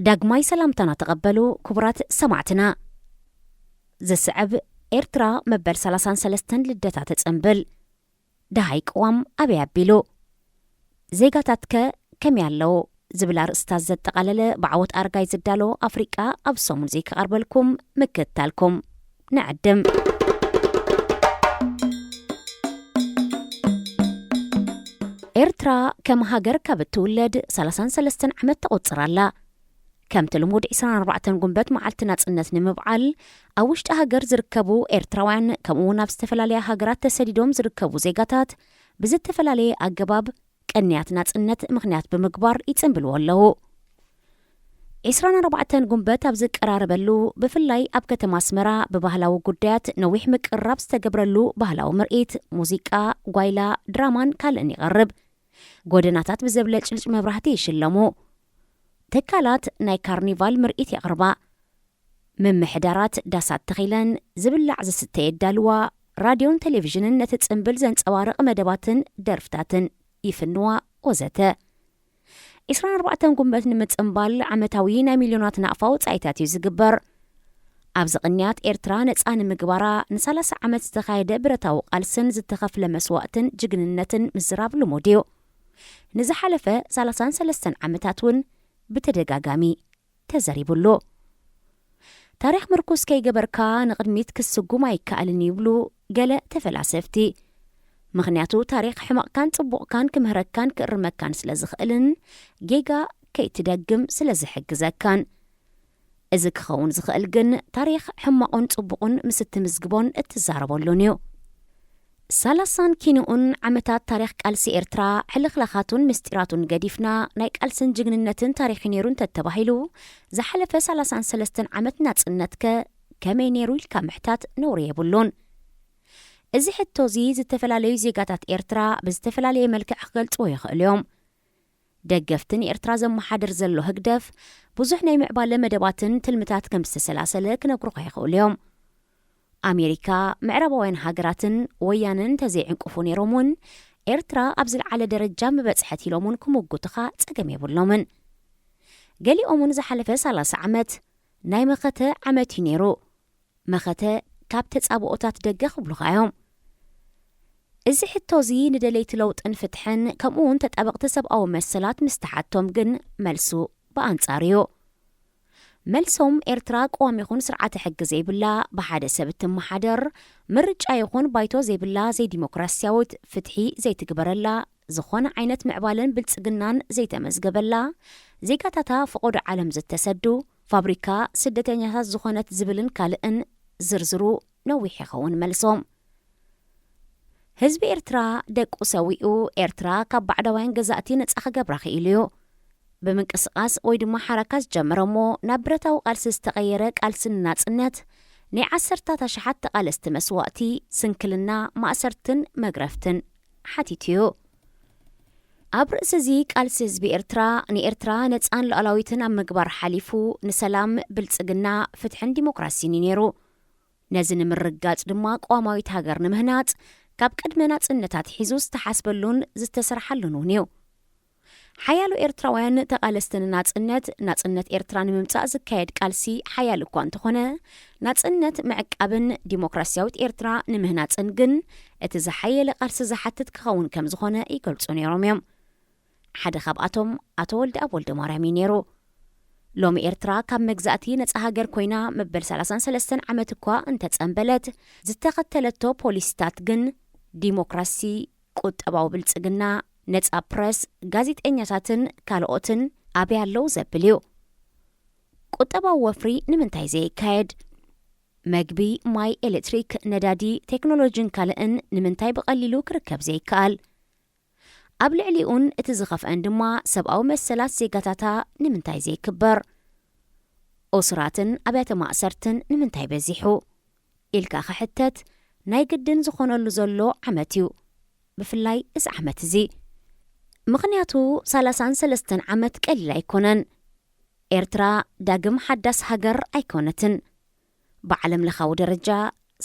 ዳግማይ ሰላምታና ተቐበሉ ክቡራት ሰማዕትና። ዝስዕብ ኤርትራ መበል ሰላሳን ሰለስተን ልደታ ተጽንብል። ደሃይ ቅዋም ኣበይ ኣቢሉ? ዜጋታትከ ከመይ ኣለዉ? ዝብል ኣርእስታት ዘጠቓለለ ብዓወት ኣርጋይ ዝዳሎ ኣፍሪቃ ኣብ ሰሙን እዚ ክቐርበልኩም ምክትታልኩም ንዕድም። ኤርትራ ከም ሃገር ካብ እትውለድ ሰላሳን ሰለስተን ዓመት ተቖጽር ኣላ። ከምቲ ልሙድ ዒስራን ኣርባዕተን ጉንበት መዓልቲ ናጽነት ንምብዓል ኣብ ውሽጢ ሃገር ዝርከቡ ኤርትራውያን ከምኡ እውን ኣብ ዝተፈላለያ ሃገራት ተሰዲዶም ዝርከቡ ዜጋታት ብዝተፈላለየ ኣገባብ ቅንያት ናጽነት ምኽንያት ብምግባር ይጽንብልዎ ኣለዉ። ዒስራን ኣርባዕተን ጉንበት ኣብ ዝቀራረበሉ፣ ብፍላይ ኣብ ከተማ ኣስመራ ብባህላዊ ጉዳያት ነዊሕ ምቅርራብ ዝተገብረሉ ባህላዊ ምርኢት፣ ሙዚቃ፣ ጓይላ፣ ድራማን ካልእን ይቐርብ። ጎደናታት ብዘብለጭልጭ መብራህቲ ይሽለሙ። ትካላት ናይ ካርኒቫል ምርኢት የቕርባ። ምምሕዳራት ዳሳት ተኺለን ዝብላዕ ዝስተ የዳልዋ። ራድዮን ቴሌቪዥንን ነቲ ጽንብል ዘንጸባርቕ መደባትን ደርፍታትን ይፍንዋ ወዘተ። ዒስራን ኣርባዕተን ጉንበት ንምጽንባል ዓመታዊ ናይ ሚልዮናት ናቕፋ ወጻኢታት እዩ ዝግበር። ኣብዚ ቅንያት ኤርትራ ነጻ ንምግባራ ንሰላሳ ዓመት ዝተኻየደ ብረታዊ ቃልስን ዝተኸፍለ መስዋእትን ጅግንነትን ምዝራብ ልሙድ እዩ። ንዝሓለፈ ሰላሳን ሰለስተን ዓመታት እውን ብተደጋጋሚ ተዘሪቡሉ። ታሪኽ ምርኩስ ከይገበርካ ንቕድሚት ክስጉም ኣይከኣልን ይብሉ ገለ ተፈላሰፍቲ። ምኽንያቱ ታሪኽ ሕመቕካን ጽቡቕካን ክምህረካን ክእርመካን ስለ ዝኽእልን ጌጋ ከይትደግም ስለ ዝሕግዘካን። እዚ ክኸውን ዝኽእል ግን ታሪኽ ሕማቑን ጽቡቑን ምስ እትምዝግቦን እትዛረበሉን እዩ። ሰላሳን ኪንኡን ዓመታት ታሪኽ ቃልሲ ኤርትራ፣ ሕልኽላኻቱን ምስጢራቱን ገዲፍና፣ ናይ ቃልስን ጅግንነትን ታሪኽ እዩ ነይሩ እንተተባሂሉ፣ ዝሓለፈ ሰላሳን ሰለስተን ዓመት ናጽነትከ ከመይ ነይሩ ኢልካ ምሕታት ነውሪ የብሉን። እዚ ሕቶ እዚ ዝተፈላለዩ ዜጋታት ኤርትራ ብዝተፈላለየ መልክዕ ክገልጽዎ ይኽእሉ እዮም። ደገፍቲ ንኤርትራ ዘመሓድር ዘሎ ህግደፍ፣ ብዙሕ ናይ ምዕባለ መደባትን ትልምታት ከም ዝተሰላሰለ ክነግሩኻ ይኽእሉ እዮም። ኣሜሪካ፣ ምዕራባውያን ሃገራትን ወያነን እንተዘይዕንቅፉ ነይሮም እውን፣ ኤርትራ ኣብ ዝለዓለ ደረጃ ምበጽሐት ኢሎም እውን ክምጉቱኻ ጸገም የብሎምን። ገሊኦም እውን ዝሓለፈ ሰላሳ ዓመት ናይ መኸተ ዓመት እዩ ነይሩ። መኸተ ካብ ተጻብኦታት ደገ ክብሉኻ እዮም። እዚ ሕቶ እዚ ንደለይቲ ለውጥን ፍትሕን፣ ከምኡ እውን ተጣበቕቲ ሰብኣዊ መሰላት ምስ ተሓቶም ግን፣ መልሱ ብኣንጻሩ እዩ። መልሶም፣ ኤርትራ ቅዋም ይኹን ስርዓተ ሕጊ ዘይብላ፣ ብሓደ ሰብ እትመሓደር፣ ምርጫ ይኹን ባይቶ ዘይብላ፣ ዘይዲሞክራስያዊት፣ ፍትሒ ዘይትግበረላ፣ ዝኾነ ዓይነት ምዕባለን ብልጽግናን ዘይተመዝገበላ፣ ዜጋታታ ፈቐዶ ዓለም ዝተሰዱ፣ ፋብሪካ ስደተኛታት ዝኾነት ዝብልን ካልእን፣ ዝርዝሩ ነዊሕ ይኸውን መልሶም። ህዝቢ ኤርትራ ደቁ ሰዊኡ፣ ኤርትራ ካብ ባዕዳውያን ገዛእቲ ነጻ ክገብራ ክኢሉ እዩ። ብምንቅስቓስ ወይ ድማ ሓራካ ዝጀመረ እሞ ናብ ብረታዊ ቃልሲ ዝተቐየረ ቃልሲ ንናጽነት፣ ናይ ዓሰርታት ኣሽሓት ተቓለስቲ መስዋእቲ፣ ስንክልና፣ ማእሰርትን መግረፍትን ሓቲቱ እዩ። ኣብ ርእሲ እዚ ቃልሲ ህዝቢ ኤርትራ፣ ንኤርትራ ነጻን ሉዓላዊትን ኣብ ምግባር ሓሊፉ፣ ንሰላም፣ ብልጽግና፣ ፍትሕን ዲሞክራሲን እዩ ነይሩ። ነዚ ንምርግጋጽ ድማ ቅዋማዊት ሃገር ንምህናጽ፣ ካብ ቅድመ ናጽነት ኣትሒዙ ዝተሓስበሉን ዝተሰርሓሉን እውን እዩ። ሓያሎ ኤርትራውያን ተቓለስቲ ንናጽነት፣ ናጽነት ኤርትራ ንምምጻእ ዝካየድ ቃልሲ ሓያል እኳ እንተኾነ፣ ናጽነት ምዕቃብን ዲሞክራስያዊት ኤርትራ ንምህናጽን ግን፣ እቲ ዝሓየለ ቃልሲ ዝሓትት ክኸውን ከም ዝኾነ ይገልጹ ነይሮም እዮም። ሓደ ካብኣቶም ኣቶ ወልደኣብ ወልደማርያም እዩ ነይሩ። ሎሚ ኤርትራ ካብ መግዛእቲ ነጻ ሃገር ኮይና መበል ሰላሳን ሰለስተን ዓመት እኳ እንተጸንበለት፣ ዝተኸተለቶ ፖሊሲታት ግን ዲሞክራሲ፣ ቁጠባዊ ብልጽግና፣ ነጻ ፕረስ፣ ጋዜጠኛታትን ካልኦትን ኣበይ ኣለዉ ዘብል እዩ። ቁጠባዊ ወፍሪ ንምንታይ ዘይካየድ? መግቢ፣ ማይ፣ ኤሌክትሪክ፣ ነዳዲ፣ ቴክኖሎጂን ካልእን ንምንታይ ብቐሊሉ ክርከብ ዘይከኣል? ኣብ ልዕሊኡን እቲ ዝኸፍአን ድማ ሰብኣዊ መሰላት ዜጋታታ ንምንታይ ዘይክበር? እሱራትን ኣብያተ ማእሰርትን ንምንታይ በዚሑ? ኢልካ ክሕተት ናይ ግድን ዝኾነሉ ዘሎ ዓመት እዩ። ብፍላይ እዚ ዓመት እዚ። ምኽንያቱ ሰላሳን ሰለስተን ዓመት ቀሊል ኣይኮነን። ኤርትራ ዳግም ሓዳስ ሃገር ኣይኮነትን። ብዓለም ለኻዊ ደረጃ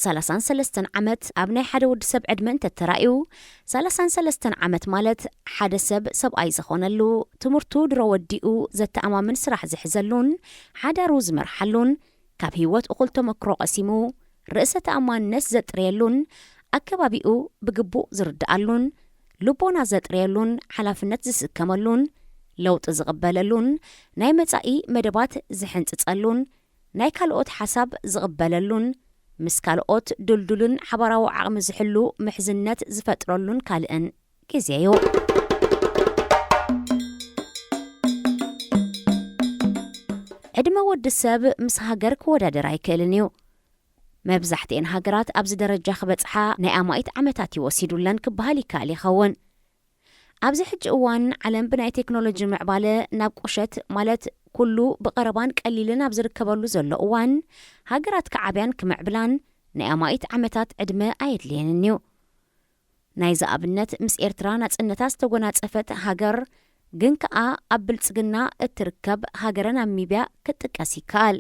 ሰላሳን ሰለስተን ዓመት ኣብ ናይ ሓደ ወዲ ሰብ ዕድመ እንተተራእዩ፣ ሰላሳን ሰለስተን ዓመት ማለት ሓደ ሰብ ሰብኣይ ዝኾነሉ፣ ትምህርቱ ድሮ ወዲኡ ዘተኣማምን ስራሕ ዝሕዘሉን ሓዳሩ ዝመርሓሉን፣ ካብ ህይወት እኹል ተመክሮ ቀሲሙ ርእሰ ተኣማንነት ዘጥርየሉን ኣከባቢኡ ብግቡእ ዝርድኣሉን ልቦና ዘጥርየሉን ሓላፍነት ዝስከመሉን ለውጢ ዝቕበለሉን ናይ መጻኢ መደባት ዝሕንጽጸሉን ናይ ካልኦት ሓሳብ ዝቕበለሉን ምስ ካልኦት ድልዱልን ሓባራዊ ዓቕሚ ዝሕሉ ምሕዝነት ዝፈጥረሉን ካልእን ግዜ እዩ። ዕድመ ወዲ ሰብ ምስ ሃገር ክወዳደር ኣይክእልን እዩ። መብዛሕትኤን ሃገራት ኣብዚ ደረጃ ክበጽሓ ናይ ኣማኢት ዓመታት እዩ ወሲዱለን ክበሃል ይከኣል ይኸውን። ኣብዚ ሕጂ እዋን ዓለም ብናይ ቴክኖሎጂ ምዕባለ ናብ ቁሸት ማለት ኩሉ ብቐረባን ቀሊልን ኣብ ዝርከበሉ ዘሎ እዋን፣ ሃገራት ክዓብያን ክምዕብላን ናይ ኣማኢት ዓመታት ዕድመ ኣየድልየንን እዩ። ናይዚ ኣብነት ምስ ኤርትራ ናጽነታ ዝተጎናጸፈት ሃገር ግን ከኣ ኣብ ብልጽግና እትርከብ ሃገረ ናሚብያ ክትጥቀስ ይከኣል።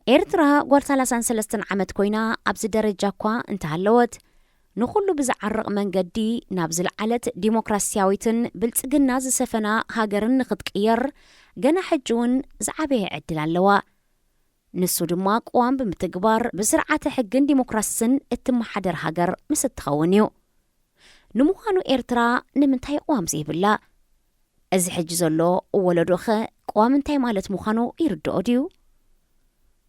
ኤርትራ ጓል ሰላሳን ሰለስተን ዓመት ኮይና ኣብዚ ደረጃ እኳ እንተሃለወት፣ ንኹሉ ብዝዓርቕ መንገዲ ናብ ዝለዓለት ዲሞክራስያዊትን ብልጽግና ዝሰፈና ሃገርን ንኽትቅየር ገና ሕጂ እውን ዝዓበየ ዕድል ኣለዋ። ንሱ ድማ ቅዋም ብምትግባር ብስርዓተ ሕግን ዲሞክራስን እትመሓደር ሃገር ምስ እትኸውን እዩ። ንምዃኑ ኤርትራ ንምንታይ ቅዋም ዘይብላ? እዚ ሕጂ ዘሎ ወለዶኸ ቅዋም እንታይ ማለት ምዃኑ ይርድኦ ድዩ?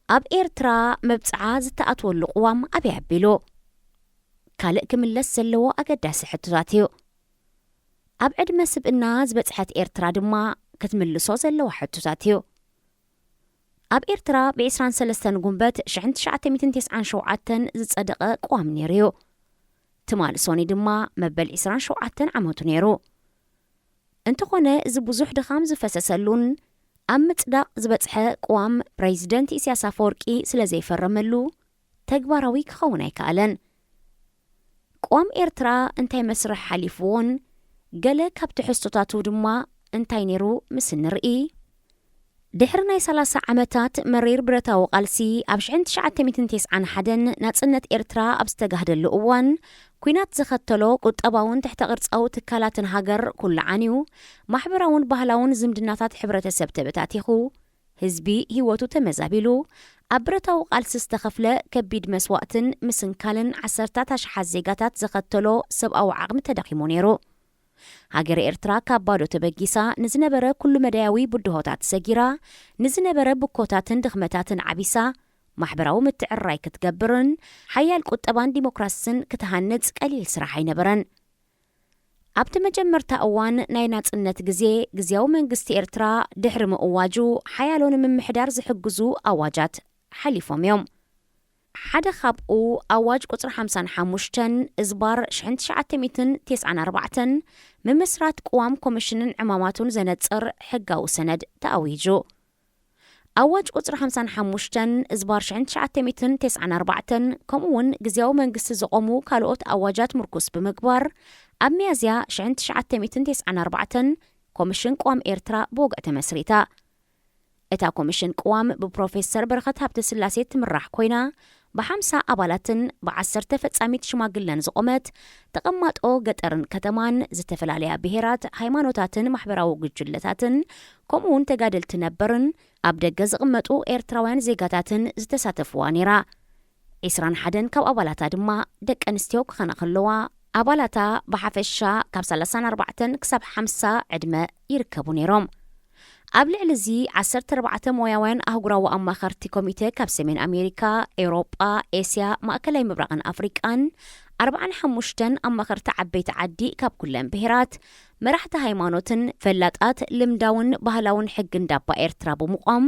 ኣብ ኤርትራ መብጽዓ ዝተኣትወሉ ቅዋም ኣበይ ኣቢሉ? ካልእ ክምለስ ዘለዎ ኣገዳሲ ሕቶታት እዩ። ኣብ ዕድመ ስብእና ዝበጽሐት ኤርትራ ድማ ክትምልሶ ዘለዋ ሕቶታት እዩ። ኣብ ኤርትራ ብ ዕስራን ሰለስተን ጉንበት ሽሕን ትሽዓተ ሚእትን ተስዓን ሸውዓተን ዝጸደቐ ቅዋም ነይሩ እዩ። ትማሊ ሶኒ ድማ መበል ዕስራን ሸውዓተን ዓመቱ ነይሩ። እንተኾነ፣ እዚ ብዙሕ ድኻም ዝፈሰሰሉን ኣብ ምጽዳቕ ዝበጽሐ ቅዋም ፕሬዚደንት ኢሳያስ ኣፈወርቂ ስለ ዘይፈረመሉ፣ ተግባራዊ ክኸውን ኣይከኣለን። ቅዋም ኤርትራ እንታይ መስርሕ ሓሊፍዎን ገለ ካብ ትሕዝቶታቱ ድማ እንታይ ነይሩ ምስ እንርኢ፣ ድሕሪ ናይ ሰላሳ ዓመታት መሪር ብረታዊ ቃልሲ፣ ኣብ ሽሕን ትሽዓተ ሚእትን ተስዓን ሓደን ናጽነት ኤርትራ ኣብ ዝተጋህደሉ እዋን፣ ኲናት ዘኸተሎ ቁጠባውን ትሕተ ቅርጻዊ ትካላትን ሃገር ኩሉ ዓንዩ፣ ማሕበራውን ባህላውን ዝምድናታት ሕብረተሰብ ተበታቲኹ፣ ህዝቢ ህይወቱ ተመዛቢሉ፣ ኣብ ብረታዊ ቃልሲ ዝተኸፍለ ከቢድ መስዋእትን ምስንካልን ዓሰርታት ኣሽሓት ዜጋታት ዘኸተሎ ሰብኣዊ ዓቕሚ ተዳኺሙ ነይሩ። ሃገረ ኤርትራ ካብ ባዶ ተበጊሳ፣ ንዝነበረ ኩሉ መዳያዊ ብድሆታት ሰጊራ፣ ንዝነበረ ብኮታትን ድኽመታትን ዓቢሳ፣ ማሕበራዊ ምትዕርራይ ክትገብርን ሓያል ቁጠባን ዲሞክራስን ክትሃንጽ ቀሊል ስራሕ ኣይነበረን። ኣብቲ መጀመርታ እዋን ናይ ናጽነት ግዜ፣ ግዝያዊ መንግስቲ ኤርትራ ድሕሪ ምእዋጁ፣ ሓያሎ ንምምሕዳር ዝሕግዙ ኣዋጃት ሓሊፎም እዮም። ሓደ ካብኡ ኣዋጅ ቁጽሪ ሓምሳን ሓሙሽተን እዝባር ሽሕን ትሽዓተ ሚእትን ተስዓን ኣርባዕተን፣ ምምስራት ቅዋም ኮሚሽንን ዕማማቱን ዘነጽር ሕጋዊ ሰነድ ተኣዊጁ። ኣዋጅ ቁጽሪ ሓምሳን ሓሙሽተን እዝባር ሽሕን ትሽዓተ ሚእትን ተስዓን ኣርባዕተን፣ ከምኡ እውን ግዝያዊ መንግስቲ ዘቖሙ ካልኦት ኣዋጃት ምርኩስ ብምግባር፣ ኣብ ሚያዝያ ሽሕን ትሽዓተ ሚእትን ተስዓን ኣርባዕተን ኮሚሽን ቅዋም ኤርትራ ብወግዒ ተመስሪታ። እታ ኮሚሽን ቅዋም ብፕሮፌሰር በረኸት ሃብተስላሴ ትምራሕ ኮይና፣ ብሓምሳ ኣባላትን ብዓሰርተ ፈጻሚት ሽማግለን ዝቖመት፣ ተቐማጦ ገጠርን ከተማን፣ ዝተፈላለያ ብሄራት፣ ሃይማኖታትን ማሕበራዊ ጉጅለታትን፣ ከምኡ እውን ተጋደልቲ ነበርን ኣብ ደገ ዝቕመጡ ኤርትራውያን ዜጋታትን ዝተሳተፍዋ ነይራ። ዕስራን ሓደን ካብ ኣባላታ ድማ ደቂ ኣንስትዮ ክኾና ከለዋ፣ ኣባላታ ብሓፈሻ ካብ ሰላሳን ኣርባዕተን ክሳብ ሓምሳ ዕድመ ይርከቡ ነይሮም። ኣብ ልዕሊ እዚ፣ ዓሰርተ ኣርባዕተ ሞያውያን ኣህጉራዊ ኣማኸርቲ ኮሚተ ካብ ሰሜን ኣሜሪካ፣ ኤውሮጳ፣ ኤስያ፣ ማእከላይ ምብራቕን ኣፍሪቃን፣ ኣርባዓን ሓሙሽተን ኣማኸርቲ ዓበይቲ ዓዲ ካብ ኩለን ብሄራት፣ መራሕቲ ሃይማኖትን ፈላጣት ልምዳውን ባህላውን ሕጊ እንዳባ ኤርትራ ብምቋም፣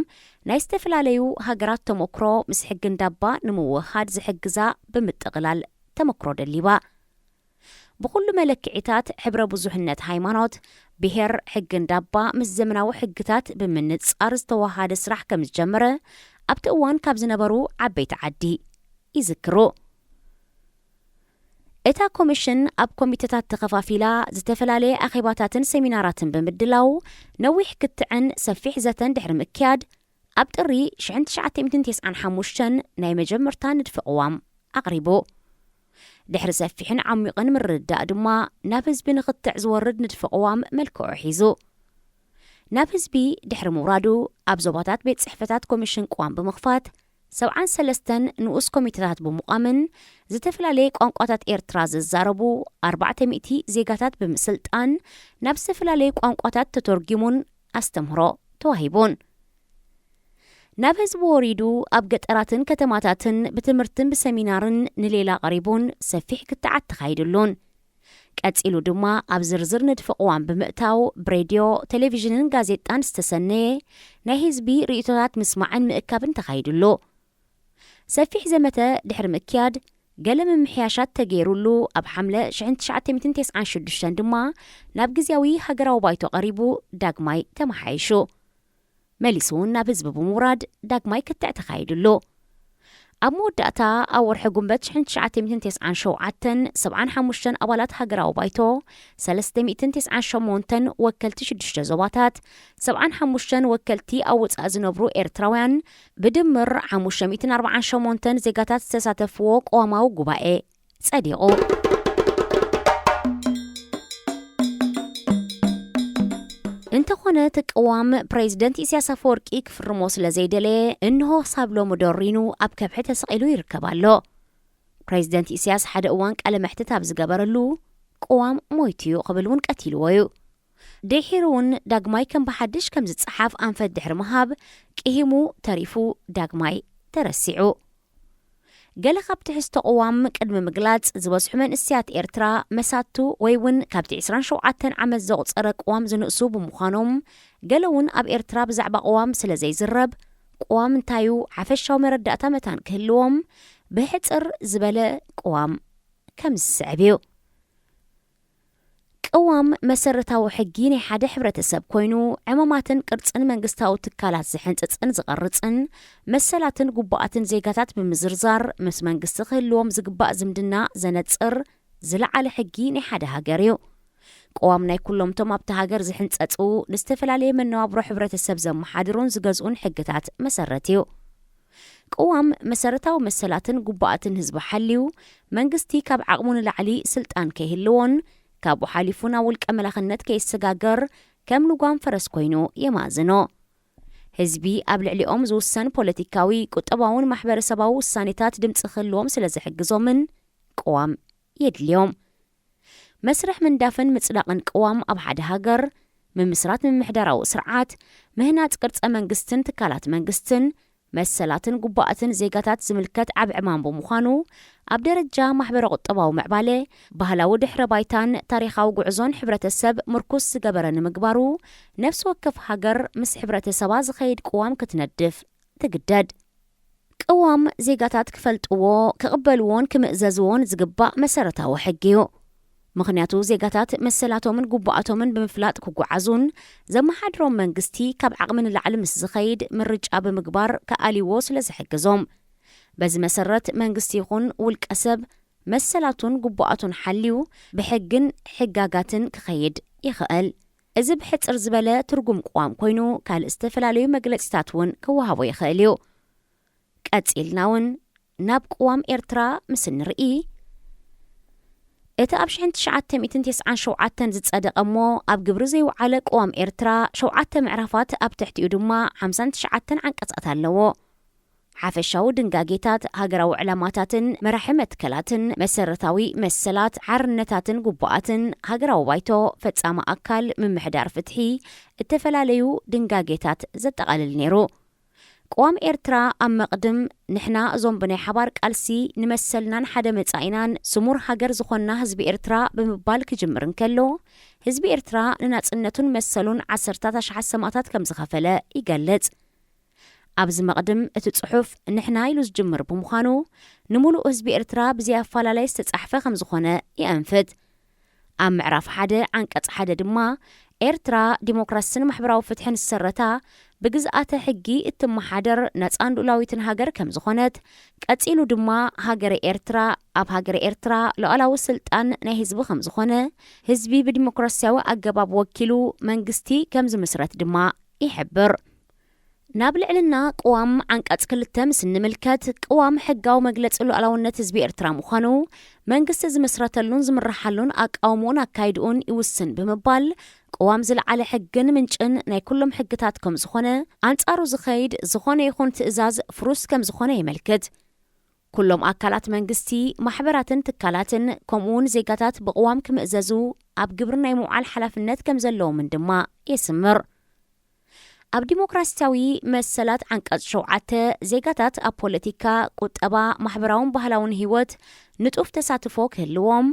ናይ ዝተፈላለዩ ሃገራት ተሞክሮ ምስ ሕጊ እንዳባ ንምውህሃድ ዝሕግዛ ብምጥቕላል ተመክሮ ደሊባ። ብኹሉ መለክዒታት ሕብረ ብዙሕነት ሃይማኖት፣ ብሄር፣ ሕጊ እንዳባ ምስ ዘመናዊ ሕግታት ብምንጻር ዝተወሃደ ስራሕ ከም ዝጀመረ ኣብቲ እዋን ካብ ዝነበሩ ዓበይቲ ዓዲ ይዝክሩ። እታ ኮሚሽን ኣብ ኮሚተታት ተኸፋፊላ ዝተፈላለየ ኣኼባታትን ሰሚናራትን ብምድላው ነዊሕ ክትዕን ሰፊሕ ዘተን ድሕሪ ምክያድ ኣብ ጥሪ ሽሕን ትሽዓተ ሚእትን ተስዓን ሓሙሽተን ናይ መጀመርታ ንድፊ ቅዋም ኣቕሪቡ። ድሕሪ ሰፊሕን ዓሚቕን ምርድዳእ ድማ ናብ ህዝቢ ንኽትዕ ዝወርድ ንድፊ ቅዋም መልክዑ ሒዙ። ናብ ህዝቢ ድሕሪ ምውራዱ ኣብ ዞባታት ቤት ጽሕፈታት ኮሚሽን ቅዋም ብምኽፋት ሰብዓን ሰለስተን ንኡስ ኮሚቴታት ብምቋምን ዝተፈላለየ ቋንቋታት ኤርትራ ዝዛረቡ ኣርባዕተ ሚእቲ ዜጋታት ብምስልጣን ናብ ዝተፈላለየ ቋንቋታት ተተርጊሙን ኣስተምህሮ ተዋሂቡን። ናብ ህዝቢ ወሪዱ ኣብ ገጠራትን ከተማታትን ብትምህርትን ብሰሚናርን ንሌላ ቀሪቡን ሰፊሕ ክትዓት ተኻይድሉን። ቀጺሉ ድማ ኣብ ዝርዝር ንድፊ ቅዋም ብምእታው ብሬድዮ፣ ቴሌቪዥንን ጋዜጣን ዝተሰነየ ናይ ህዝቢ ርእይቶታት ምስማዕን ምእካብን ተኻይድሉ። ሰፊሕ ዘመተ ድሕሪ ምክያድ ገለ ምምሕያሻት ተገይሩሉ ኣብ ሓምለ ሽሕን ትሽዓተ ሚእትን ተስዓን ሽዱሽተን ድማ ናብ ግዝያዊ ሃገራዊ ባይቶ ቀሪቡ ዳግማይ ተመሓይሹ። መሊሱ እውን ናብ ህዝቢ ብምውራድ ዳግማይ ክትዕ ተኻይድሉ። ኣብ መወዳእታ ኣብ ወርሒ ጉንበት ሽሕን ትሽዓተ ሚእትን ተስዓን ሸውዓተን ሰብዓን ሓሙሽተን ኣባላት ሃገራዊ ባይቶ፣ ሰለስተ ሚእትን ተስዓን ሸሞንተን ወከልቲ ሽዱሽተ ዞባታት፣ ሰብዓን ሓሙሽተን ወከልቲ ኣብ ወጻኢ ዝነብሩ ኤርትራውያን፣ ብድምር ሓሙሽተ ሚእትን ኣርባዓን ሸሞንተን ዜጋታት ዝተሳተፍዎ ቅዋማዊ ጉባኤ ጸዲቑ። እንተኾነ እቲ ቅዋም ፕሬዚደንት ኢሳያስ ኣፈወርቂ ክፍርሞ ስለ ዘይደለየ እንሆ ክሳብ ሎሚ ደሪኑ ኣብ ከብሒ ተሰቒሉ ይርከብ ኣሎ። ፕሬዚደንት ኢሳያስ ሓደ እዋን ቃለ መሕትት ኣብ ዝገበረሉ ቅዋም ሞይቱ እዩ ክብል እውን ቀቲልዎ እዩ። ድሒሩ እውን ዳግማይ ከም ብሓድሽ ከም ዝጸሓፍ ኣንፈት ድሕሪ ምሃብ ቅሂሙ ተሪፉ ዳግማይ ተረሲዑ። ገለ ካብ ትሕዝቶ ቅዋም ቅድሚ ምግላጽ ዝበዝሑ መንእሰያት ኤርትራ መሳቱ ወይ እውን ካብቲ ዕስራን ሸውዓተን ዓመት ዘቑጸረ ቅዋም ዝንእሱ ብምዃኖም ገለ እውን ኣብ ኤርትራ ብዛዕባ ቅዋም ስለ ዘይዝረብ ቅዋም እንታዩ ሓፈሻዊ መረዳእታ መታን ክህልዎም ብሕጽር ዝበለ ቅዋም ከም ዝስዕብ እዩ። ቅዋም መሰረታዊ ሕጊ ናይ ሓደ ሕብረተሰብ ኮይኑ ዕማማትን ቅርጽን መንግስታዊ ትካላት ዝሕንጽጽን ዝቐርጽን መሰላትን ጉባኣትን ዜጋታት ብምዝርዛር ምስ መንግስቲ ክህልዎም ዝግባእ ዝምድና ዘነጽር ዝለዓለ ሕጊ ናይ ሓደ ሃገር እዩ። ቅዋም ናይ ኩሎምቶም ኣብቲ ሃገር ዝሕንጸጹ ንዝተፈላለየ መነባብሮ ሕብረተሰብ ዘመሓድሩን ዝገዝኡን ሕግታት መሰረት እዩ። ቅዋም መሰረታዊ መሰላትን ጉባኣትን ህዝቢ ሓልዩ መንግስቲ ካብ ዓቕሙ ንላዕሊ ስልጣን ከይህልዎን ካብኡ ሓሊፉ ናብ ውልቀ መላኽነት ከይሰጋገር ከም ልጓም ፈረስ ኮይኑ የማዝኖ። ህዝቢ ኣብ ልዕሊኦም ዝውሰን ፖለቲካዊ፣ ቁጠባውን ማሕበረሰባዊ ውሳኔታት ድምፂ ክህልዎም ስለ ዝሕግዞምን ቅዋም የድልዮም። መስርሕ ምንዳፍን ምጽዳቕን ቅዋም ኣብ ሓደ ሃገር፣ ምምስራት ምምሕዳራዊ ስርዓት፣ ምህናጽ ቅርጸ መንግስትን ትካላት መንግስትን፣ መሰላትን ጉባኣትን ዜጋታት ዝምልከት ዓብ ዕማም ብምዃኑ፣ ኣብ ደረጃ ማሕበረ ቁጠባዊ ምዕባለ፣ ባህላዊ ድሕረ ባይታን ታሪኻዊ ጉዕዞን ሕብረተሰብ ምርኩስ ዝገበረ ንምግባሩ፣ ነፍሲ ወከፍ ሃገር ምስ ሕብረተሰባ ዝኸይድ ቅዋም ክትነድፍ ትግደድ። ቅዋም ዜጋታት ክፈልጥዎ፣ ክቕበልዎን ክምእዘዝዎን ዝግባእ መሰረታዊ ሕጊ እዩ። ምኽንያቱ ዜጋታት መሰላቶምን ጉባኣቶምን ብምፍላጥ ክጓዓዙን ዘመሓድሮም መንግስቲ ካብ ዓቕሚ ንላዕሊ ምስ ዝኸይድ ምርጫ ብምግባር ክኣልይዎ ስለ ዝሕግዞም። በዚ መሰረት መንግስቲ ይኹን ውልቀ ሰብ መሰላቱን ጉባኣቱን ሓልዩ ብሕግን ሕጋጋትን ክኸይድ ይኽእል። እዚ ብሕጽር ዝበለ ትርጉም ቅዋም ኮይኑ ካልእ ዝተፈላለዩ መግለጺታት እውን ክወሃቦ ይኽእል እዩ። ቀጺልና እውን ናብ ቅዋም ኤርትራ ምስ እንርኢ፣ እቲ ኣብ ሽሕን ትሽዓተ ሚእትን ተስዓን ሸውዓተን ዝጸደቐ እሞ ኣብ ግብሪ ዘይወዓለ ቅዋም ኤርትራ ሸውዓተ ምዕራፋት ኣብ ትሕቲኡ ድማ ሓምሳን ትሽዓተን ዓንቀጻት ኣለዎ። ሓፈሻዊ ድንጋጌታት፣ ሃገራዊ ዕላማታትን መራሒ መትከላትን፣ መሰረታዊ መሰላት፣ ሓርነታትን ጉቡኣትን፣ ሃገራዊ ባይቶ፣ ፈጻሚ ኣካል፣ ምምሕዳር ፍትሒ፣ እተፈላለዩ ድንጋጌታት ዘጠቓልል ነይሩ። ቅዋም ኤርትራ ኣብ መቕድም ንሕና እዞም ብናይ ሓባር ቃልሲ ንመሰልናን ሓደ መጻኢናን ስሙር ሃገር ዝኾንና ህዝቢ ኤርትራ ብምባል ክጅምር እንከሎ፣ ህዝቢ ኤርትራ ንናጽነቱን መሰሉን ዓሰርታት ኣሽሓት ሰማእታት ከም ዝኸፈለ ይገልጽ። ኣብዚ መቕድም እቲ ጽሑፍ ንሕና ኢሉ ዝጅምር ብምዃኑ፣ ንምሉእ ህዝቢ ኤርትራ ብዘይ ኣፈላላይ ዝተጻሕፈ ከም ዝኾነ የእንፍት። ኣብ ምዕራፍ ሓደ ዓንቀጽ ሓደ ድማ፣ ኤርትራ ዲሞክራስን ማሕበራዊ ፍትሕን ዝሰረታ፣ ብግዝኣተ ሕጊ እትመሓደር ናጻን ልኡላዊትን ሃገር ከም ዝኾነት፣ ቀጺሉ ድማ ሃገረ ኤርትራ፣ ኣብ ሃገረ ኤርትራ ሉኣላዊ ስልጣን ናይ ህዝቢ ከም ዝኾነ፣ ህዝቢ ብዲሞክራስያዊ ኣገባብ ወኪሉ መንግስቲ ከም ዝምስረት ድማ ይሕብር። ናብ ልዕልና ቅዋም ዓንቀጽ ክልተ ምስ እንምልከት፣ ቅዋም ሕጋዊ መግለጺ ሉዓላውነት ህዝቢ ኤርትራ ምዃኑ፣ መንግስቲ ዝምስረተሉን ዝምርሓሉን ኣቃውምኡን ኣካይድኡን ይውስን ብምባል፣ ቅዋም ዝለዓለ ሕግን ምንጭን ናይ ኩሎም ሕግታት ከም ዝኾነ፣ ኣንጻሩ ዝኸይድ ዝኾነ ይኹን ትእዛዝ ፍሩስ ከም ዝኾነ የመልክት። ኩሎም ኣካላት መንግስቲ፣ ማሕበራትን ትካላትን፣ ከምኡውን ዜጋታት ብቅዋም ክምእዘዙ ኣብ ግብሪ ናይ ምውዓል ሓላፍነት ከም ዘለዎምን ድማ የስምር። ኣብ ዲሞክራሲያዊ መሰላት ዓንቀጽ ሸውዓተ፣ ዜጋታት ኣብ ፖለቲካ፣ ቁጠባ፣ ማሕበራውን ባህላውን ህይወት ንጡፍ ተሳትፎ ክህልዎም፣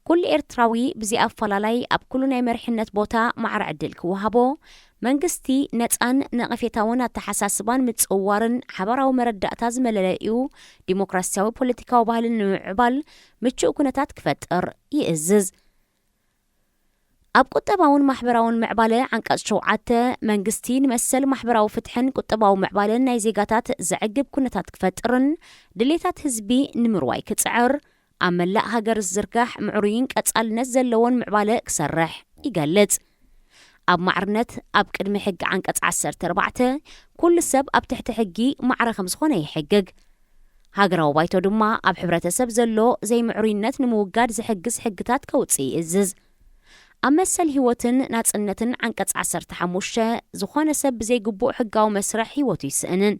ኩሉ ኤርትራዊ ብዘይ ኣፈላላይ ኣብ ኩሉ ናይ መሪሕነት ቦታ ማዕረ ዕድል ክወሃቦ፣ መንግስቲ ነጻን ነቐፌታውን ኣተሓሳስባን ምጽውዋርን ሓባራዊ መረዳእታ ዝመለለዩ ዲሞክራሲያዊ ፖለቲካዊ ባህልን ንምምዕባል ምቹእ ኩነታት ክፈጥር ይእዝዝ። ኣብ ቁጠባውን ማሕበራውን ምዕባለ ዓንቀጽ ሸውዓተ፣ መንግስቲ ንመሰል ማሕበራዊ ፍትሕን ቁጠባዊ ምዕባለን ናይ ዜጋታት ዘዕግብ ኩነታት ክፈጥርን ድሌታት ህዝቢ ንምርዋይ ክጽዕር፣ ኣብ መላእ ሃገር ዝዝርጋሕ ምዕሩይን ቀጻልነት ዘለዎን ምዕባለ ክሰርሕ ይገልጽ። ኣብ ማዕርነት ኣብ ቅድሚ ሕጊ ዓንቀጽ ዓሰርተ ኣርባዕተ፣ ኩሉ ሰብ ኣብ ትሕቲ ሕጊ ማዕረ ከም ዝኾነ ይሕግግ። ሃገራዊ ባይቶ ድማ ኣብ ሕብረተሰብ ዘሎ ዘይምዕሩይነት ንምውጋድ ዝሕግዝ ሕግታት ከውጽእ ይእዝዝ። ኣብ መሰል ህይወትን ናጽነትን ዓንቀጽ ዓሰርተ ሓሙሽተ፣ ዝኾነ ሰብ ብዘይግቡእ ሕጋዊ መስርሕ ህይወቱ ይስእንን፣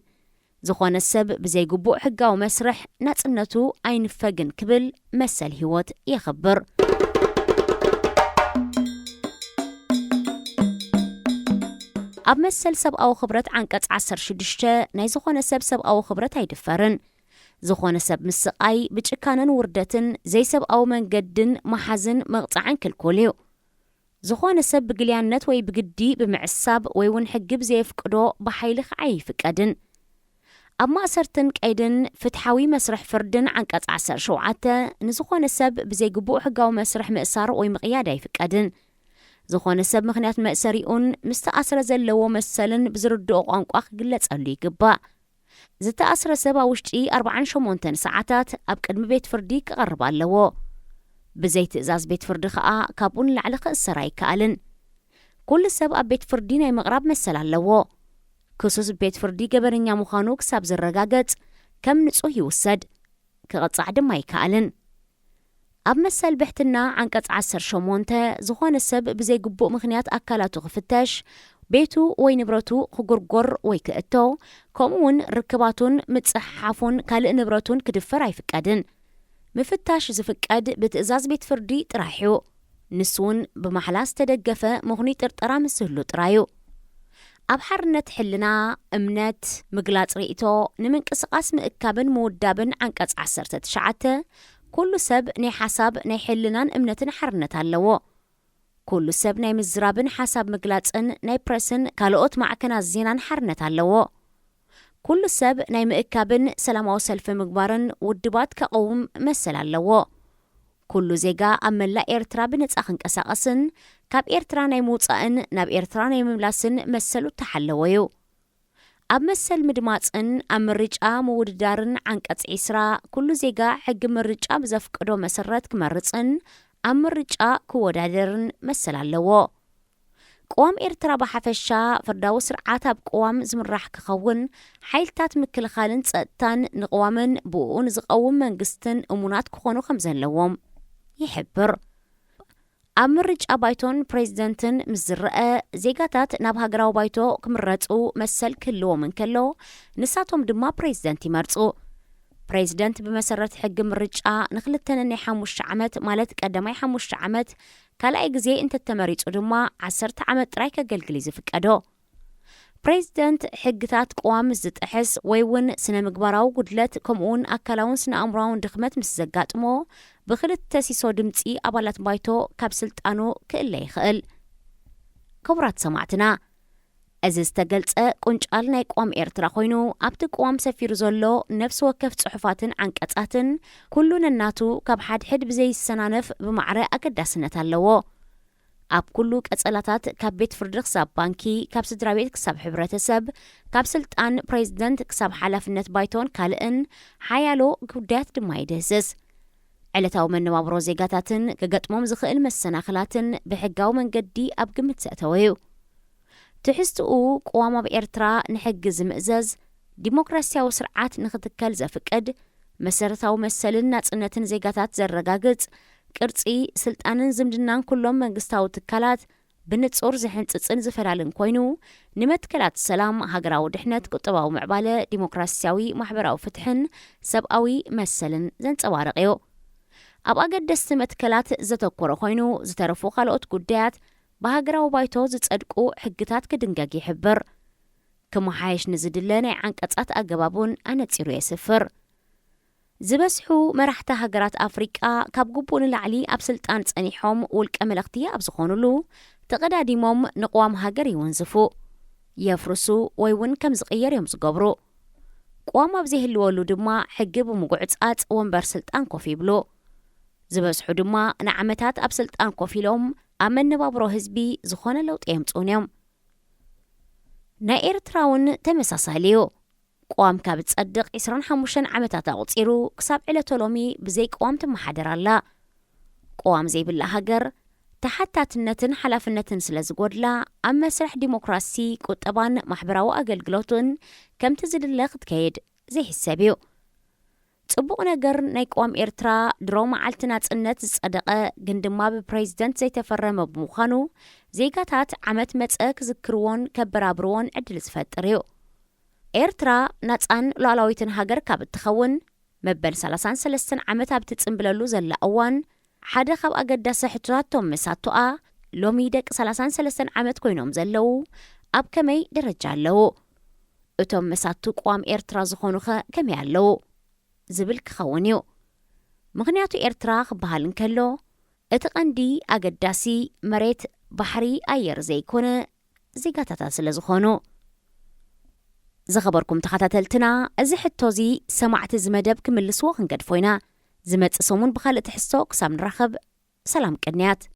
ዝኾነ ሰብ ብዘይግቡእ ሕጋዊ መስርሕ ናጽነቱ ኣይንፈግን ክብል መሰል ህይወት የኽብር። ኣብ መሰል ሰብኣዊ ክብረት ዓንቀጽ ዓሰርተ ሽዱሽተ፣ ናይ ዝኾነ ሰብ ሰብኣዊ ክብረት ኣይድፈርን። ዝኾነ ሰብ ምስቓይ፣ ብጭካነን ውርደትን፣ ዘይሰብኣዊ መንገድን ምሓዝን ምቕጻዕን ክልኩል እዩ። ዝኾነ ሰብ ብግልያነት ወይ ብግዲ ብምዕሳብ ወይ እውን ሕጊ ብዘየፍቅዶ ብሓይሊ ክዓይ ኣይፍቀድን። ኣብ ማእሰርትን ቀይድን ፍትሓዊ መስርሕ ፍርድን ዓንቀጽ ዓሰርተ ሸውዓተ፣ ንዝኾነ ሰብ ብዘይግቡእ ሕጋዊ መስርሕ ምእሳር ወይ ምቕያድ ኣይፍቀድን። ዝኾነ ሰብ ምኽንያት መእሰሪኡን ምስ ተኣስረ ዘለዎ መሰልን ብዝርድኦ ቋንቋ ክግለጸሉ ይግባእ። ዝተኣስረ ሰብ ኣብ ውሽጢ ኣርባዓን ሸሞንተን ሰዓታት ኣብ ቅድሚ ቤት ፍርዲ ክቐርብ ኣለዎ። ብዘይ ትእዛዝ ቤት ፍርዲ ከኣ ካብኡ ንላዕሊ ክእሰር ኣይከኣልን። ኩሉ ሰብ ኣብ ቤት ፍርዲ ናይ ምቕራብ መሰል ኣለዎ። ክሱስ ቤት ፍርዲ ገበነኛ ምዃኑ ክሳብ ዝረጋገጽ ከም ንጹህ ይውሰድ። ክቕጻዕ ድማ ኣይከኣልን። ኣብ መሰል ብሕትና ዓንቀጽ ዓሰርተ ሸሞንተ፣ ዝኾነ ሰብ ብዘይ ግቡእ ምኽንያት ኣካላቱ ክፍተሽ፣ ቤቱ ወይ ንብረቱ ክጉርጎር ወይ ክእቶ፣ ከምኡ እውን ርክባቱን ምጽሕሓፉን ካልእ ንብረቱን ክድፈር ኣይፍቀድን። ምፍታሽ ዝፍቀድ ብትእዛዝ ቤት ፍርዲ ጥራሕ እዩ። ንሱ እውን ብማሕላ ዝተደገፈ ምኽኑይ ጥርጠራ ምስ ዝህሉ ጥራይ እዩ። ኣብ ሓርነት ሕልና፣ እምነት፣ ምግላጽ ርእይቶ፣ ንምንቅስቓስ ምእካብን ምውዳብን ዓንቀጽ ዓሰርተ ትሽዓተ፣ ኩሉ ሰብ ናይ ሓሳብ፣ ናይ ሕልናን እምነትን ሓርነት ኣለዎ። ኩሉ ሰብ ናይ ምዝራብን ሓሳብ ምግላጽን፣ ናይ ፕረስን ካልኦት ማዕከናት ዜናን ሓርነት ኣለዎ። ኩሉ ሰብ ናይ ምእካብን ሰላማዊ ሰልፊ ምግባርን ውድባት ከቐውም መሰል ኣለዎ። ኩሉ ዜጋ ኣብ መላእ ኤርትራ ብነጻ ክንቀሳቐስን ካብ ኤርትራ ናይ ምውጻእን ናብ ኤርትራ ናይ ምምላስን መሰሉ እተሓለወ እዩ። ኣብ መሰል ምድማጽን ኣብ ምርጫ ምውድዳርን ዓንቀጽ ዒስራ፣ ኩሉ ዜጋ ሕጊ ምርጫ ብዘፍቅዶ መሰረት ክመርጽን ኣብ ምርጫ ክወዳደርን መሰል ኣለዎ። ቅዋም ኤርትራ ብሓፈሻ፣ ፍርዳዊ ስርዓት ኣብ ቅዋም ዝምራሕ ክኸውን፣ ሓይልታት ምክልኻልን ጸጥታን ንቅዋምን ብእኡ ንዝቐውም መንግስትን እሙናት ክኾኑ ከም ዘለዎም ይሕብር። ኣብ ምርጫ ባይቶን ፕሬዝደንትን ምስ ዝረአ፣ ዜጋታት ናብ ሃገራዊ ባይቶ ክምረጹ መሰል ክህልዎም እንከሎ፣ ንሳቶም ድማ ፕሬዝደንት ይመርጹ። ፕሬዝደንት ብመሰረት ሕጊ ምርጫ ንክልተ ነናይ ሓሙሽተ ዓመት፣ ማለት ቀዳማይ ሓሙሽተ ዓመት፣ ካልኣይ ግዜ እንተተመሪጹ ድማ ዓሰርተ ዓመት ጥራይ ከገልግል እዩ ዝፍቀዶ። ፕሬዝደንት ሕግታት ቅዋም ምስ ዝጥሕስ ወይ እውን ስነ ምግባራዊ ጉድለት ከምኡውን ኣካላውን ስነ ኣእምሮኣውን ድኽመት ምስ ዘጋጥሞ ብክልተ ሲሶ ድምፂ ኣባላት ባይቶ ካብ ስልጣኑ ክእለ ይኽእል። ክቡራት ሰማዕትና፣ እዚ ዝተገልጸ ቁንጫል ናይ ቅዋም ኤርትራ ኮይኑ፣ ኣብቲ ቅዋም ሰፊሩ ዘሎ ነፍሲ ወከፍ ጽሑፋትን ዓንቀጻትን ኩሉ ነናቱ ካብ ሓድሕድ ብዘይሰናነፍ ብማዕረ ኣገዳስነት ኣለዎ። ኣብ ኩሉ ቀጸላታት፣ ካብ ቤት ፍርዲ ክሳብ ባንኪ፣ ካብ ስድራ ቤት ክሳብ ሕብረተሰብ፣ ካብ ስልጣን ፕሬዝደንት ክሳብ ሓላፍነት ባይቶን ካልእን ሓያሎ ጉዳያት ድማ ይድህስስ። ዕለታዊ መነባብሮ ዜጋታትን ክገጥሞም ዝኽእል መሰናኽላትን ብሕጋዊ መንገዲ ኣብ ግምት ዘእተወ እዩ። ትሕዝትኡ፣ ቅዋም ኣብ ኤርትራ ንሕጊ ዝምእዘዝ፣ ዲሞክራሲያዊ ስርዓት ንኽትከል ዘፍቅድ፣ መሰረታዊ መሰልን ናጽነትን ዜጋታት ዘረጋግጽ፣ ቅርጺ፣ ስልጣንን ዝምድናን ኩሎም መንግስታዊ ትካላት ብንጹር ዝሕንጽጽን ዝፈላልን ኮይኑ፣ ንመትከላት ሰላም፣ ሃገራዊ ድሕነት፣ ቁጠባዊ ምዕባለ፣ ዲሞክራሲያዊ ማሕበራዊ ፍትሕን ሰብኣዊ መሰልን ዘንጸባርቕ እዩ። ኣብ ኣገደስቲ መትከላት ዘተኮረ ኮይኑ፣ ዝተረፉ ካልኦት ጉዳያት ብሃገራዊ ባይቶ ዝጸድቁ ሕግታት ክድንገግ ይሕብር። ክመሓየሽ ንዝድለ ናይ ዓንቀጻት ኣገባብ እውን ኣነጺሩ የስፍር። ዝበዝሑ መራሕቲ ሃገራት ኣፍሪቃ ካብ ግቡእ ንላዕሊ ኣብ ስልጣን ጸኒሖም ውልቀ መለኽቲ ኣብ ዝኾኑሉ፣ ተቐዳዲሞም ንቅዋም ሃገር ይውንዝፉ፣ የፍርሱ ወይ እውን ከም ዝቕየር እዮም ዝገብሩ። ቅዋም ኣብ ዘይህልወሉ ድማ ሕጊ ብምጉዕጻጽ ወንበር ስልጣን ኮፍ ይብሉ። ዝበዝሑ ድማ ንዓመታት ኣብ ስልጣን ኮፍ ኢሎም ኣብ መነባብሮ ህዝቢ ዝኾነ ለውጢ የምጽኡን እዮም። ናይ ኤርትራ እውን ተመሳሳሊ እዩ። ቅዋም ካብ ዝጸድቕ ዕስራን ሓሙሽተን ዓመታት ኣቑጺሩ ክሳብ ዕለተ ሎሚ ብዘይ ቅዋም ትመሓደር ኣላ። ቅዋም ዘይብላ ሃገር ተሓታትነትን ሓላፍነትን ስለ ዝጎድላ ኣብ መስርሕ ዲሞክራሲ፣ ቁጠባን ማሕበራዊ ኣገልግሎትን ከምቲ ዝድለ ክትከይድ ዘይሕሰብ እዩ። ጽቡቕ ነገር ናይ ቅዋም ኤርትራ ድሮ መዓልቲ ናጽነት ዝጸደቐ ግን ድማ ብፕሬዚደንት ዘይተፈረመ ብምዃኑ ዜጋታት ዓመት መጸ ክዝክርዎን ከበራብርዎን ዕድል ዝፈጥር እዩ። ኤርትራ ናጻን ሉዓላዊትን ሃገር ካብ እትኸውን መበል ሰላሳን ሰለስተን ዓመት ኣብ ትጽንብለሉ ዘላ እዋን ሓደ ካብ ኣገዳሲ ሕቶታት እቶም መሳቱኣ ሎሚ ደቂ ሰላሳን ሰለስተን ዓመት ኮይኖም ዘለዉ ኣብ ከመይ ደረጃ ኣለዉ? እቶም መሳቱ ቅዋም ኤርትራ ዝኾኑኸ ከመይ ኣለዉ? ዝብል ክኸውን እዩ። ምኽንያቱ ኤርትራ ክበሃል እንከሎ እቲ ቀንዲ ኣገዳሲ መሬት፣ ባሕሪ፣ ኣየር ዘይኮነ ዜጋታታ ስለ ዝኾኑ። ዝኸበርኩም ተኸታተልትና፣ እዚ ሕቶ እዚ ሰማዕቲ እዚ መደብ ክምልስዎ ክንገድፎ ኢና። ዝመጽእ ሰሙን ብኻልእ ትሕዝቶ ክሳብ ንራኸብ፣ ሰላም ቅንያት።